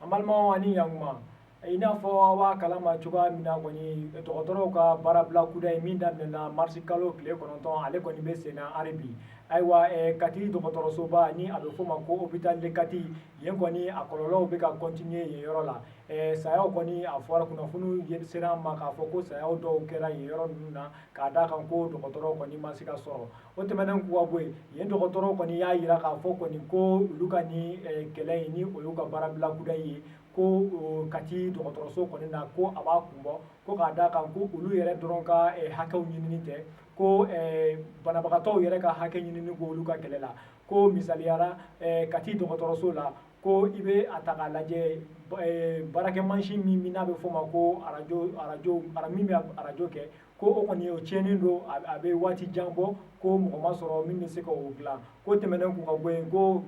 An balimaw, ani ɲankuma. I n'a fɔ aw b'a kalama cogoya min na kɔni, dɔgɔtɔrɔw ka baarabila kuda ye min daminɛna marisi kalo tile 9, ale kɔni bɛ sen na hali bi. Ayiwa, Kati dɔgɔtɔrɔsoba ni a bɛ f'o ma ko hôpital de Kati, yen kɔni a kɔlɔlɔw bɛ ka continuer yen yɔrɔ la. Sayaw kɔni, a fɔra, kunnafoni sera an ma k'a fɔ ko sayaw dɔw kɛra yen yɔrɔ ninnu na, k'a d'a kan ko dɔgɔtɔrɔw kɔni ma se ka sɔrɔ. O tɛmɛnen kɔ ka bɔ yen, yen dɔgɔtɔrɔw kɔni y'a jira k'a fɔ kɔni ko olu ka ni kɛlɛ in ni o y'u ka baarabila kuda ye, ko Kati dɔgɔtɔrɔso kɔni na, ko a b'a kun bɔ, ko k'a d'a kan ko olu yɛrɛ dɔrɔn ka hakɛw ɲinini tɛ, ko banabagatɔw yɛrɛ ka hakɛ ɲinini ko olu ka kɛlɛ la. Ko misaliyara, Kati dɔgɔtɔrɔso la, ko i bɛ a ta k'a lajɛ, baarakɛ mansin min n'a bɛ f'o ma ko arajo, arajo min bɛ arajo kɛ, ko o kɔni o tiɲɛnen don, a bɛ waati jan bɔ, ko mɔgɔ ma sɔrɔ min bɛ se ka o dilan. Ko tɛmɛnen k'u ka bɔ yen, ko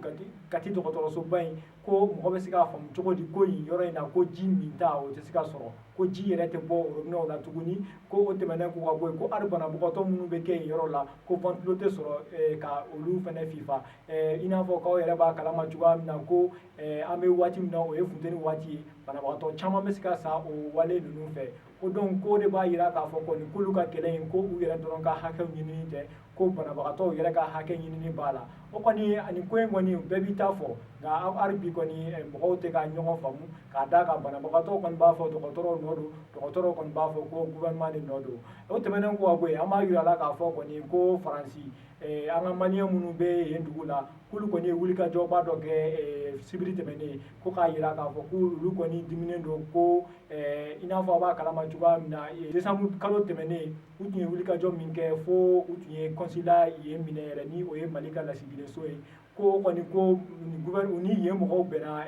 Kati dɔgɔtɔrɔsoba in, ko mɔgɔ bɛ se k'a faamu cogo di ko nin yɔrɔ in na, ko ji min ta o tɛ se ka sɔrɔ, ko ji yɛrɛ tɛ bɔ robinet la tuguni. Ko o tɛmɛnen k'u ka bɔ yen, ko hali banabagatɔ minnu bɛ kɛ yen yɔrɔ la, ko ventilo tɛ sɔrɔ ka olu fana fifa. I n'a fɔ k'aw yɛrɛ b'a kalama cogoya min na, ko an bɛ waati min na, o ye funteni waati ye, banabagatɔ caman bɛ se ka sa o wale ninnu fɛ. Ko donc ko de b'a jira k'a fɔ kɔni k'olu ka kɛlɛ in, ko u yɛrɛ dɔrɔn ka hakɛw ɲinini tɛ, ko banabagatɔw yɛrɛ ka hakɛ ɲinini b'a la. O kɔni ani ko in kɔni, bɛɛ b'i ta fɔ, nka hali bi kɔni mɔgɔw tɛ ka ɲɔgɔn faamu, k'a d'a kan banabagatɔw kɔni b'a fɔ dɔgɔtɔrɔw nɔ don, dɔgɔtɔrɔw kɔni b'a fɔ ko gouvernement de nɔ don. O tɛmɛnen kɔ ka bɔ yen, an b'a yira la k'a fɔ kɔni ko Faransi, an ka Maliyɛn minnu bɛ yen dugu la, k'olu kɔni ye wulikajɔba dɔ kɛ sibiri tɛmɛnen, ko k'a jira k'a fɔ k'olu kɔni diminen don. Ko i n'a fɔ a b'a kalama cogoya min na, décembre kalo tɛmɛnen, u tun ye wulikajɔ min kɛ fo u tun ye consulat yen minɛ yɛrɛ, ni o ye Mali ka lasigidenso ye, ko kɔni ko u ni yen mɔgɔw bɛnna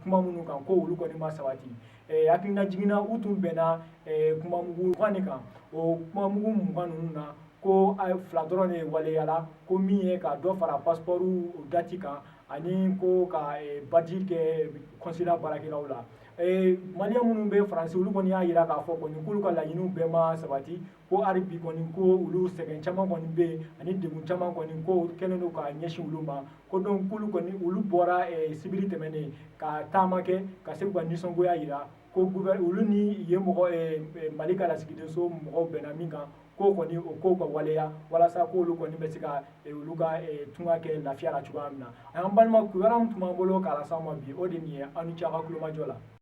kuma minnu kan, ko olu kɔni ma sabati. Hakilina jiginna, u tun bɛnna kumamugu 20 de kan. O kumamugu 20 ninnu na, ko fila dɔrɔn de waleyala, ko min ye ka dɔ fara passeport date kan, ani ko ka badge kɛ consulat baarakɛlaw la. Maliyɛn minnu bɛ Faransi, olu kɔni y'a jira k'a fɔ kɔni k'olu ka laɲiniw bɛɛ ma sabati, ko hali bi kɔni ko olu sɛgɛn caman kɔni bɛ yen, ani degun caman kɔni ko kɛlen don ka ɲɛsin olu ma. Ko donc k'olu kɔni olu bɔra sibiri tɛmɛnen ka taama kɛ ka se k'u ka nisɔngoya jira, ko olu ni yen mɔgɔ Mali ka lasigidenso mɔgɔw bɛnna min kan, ko kɔni o kow ka waleya, walasa k'olu kɔni bɛ se ka olu ka tunga kɛ lafiya la cogoya min na. An balima, kibaruya min tun b'an bolo k'a las'aw ma bi, o de nin ye. Aw ni ce aw ka kulomajɔ la.